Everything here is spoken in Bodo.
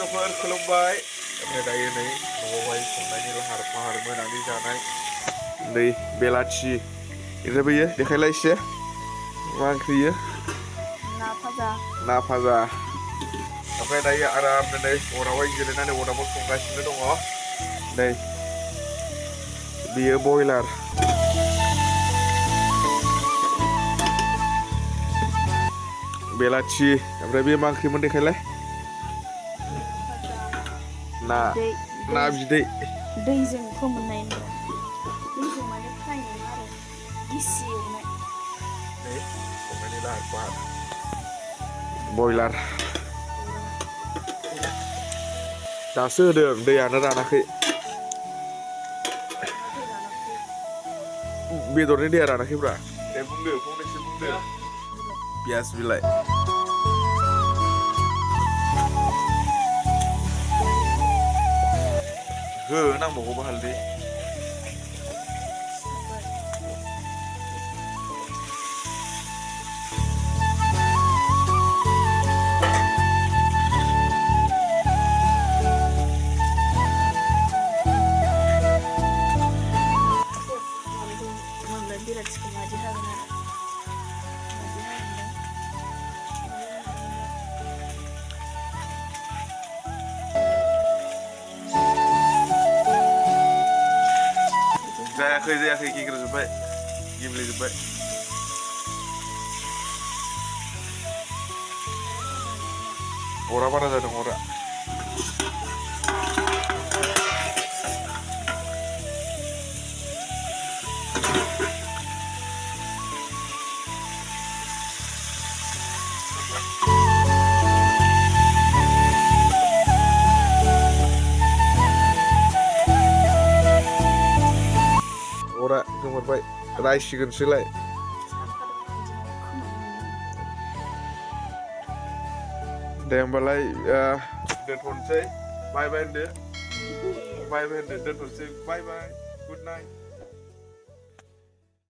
फिसाफोर खुलुमबाय ओमफ्राय दायो नै न'आवहाय संनायनि लाहार फाहार मोनानि जानाय नै बेलाथि ओमफ्राय बैयो देखायलाय एसे मा ओंख्रि इयो ना भाजा ओमफ्राय दायो आरामनो नै अरावहाय जिरायनानै अरावबो संगासिनो दङ नै बियो बयलार बेलाथि ओमफ्राय बे मा ओंख्रिमोन देखायलाय ना बिदै दैजों फोमोननाय दैजों माने फ्राय नङा आरो गिसि एवनाय नै संनायनि लाहार फाहार बयलार दासो होदों दैयानो रानाखै बेदरनि दैया रानाखैब्रा दे बुंदो फंनैसो बुंदो पियास बिलाइ हो नांबावगौबा हालदै बिलाथिखौ मादि हागोन आरो मादि हागोन जायाखै गेग्रोजोब्बाय गेब्लेजोब्बाय अरा बारा जादों अरा अरा गोमोरबाय रायसिगोनसोलाय दे होमबालाय दोनथ'नोसै बाय बाय होनदो दोनथ'नोसै बाय बाय गुड नाइट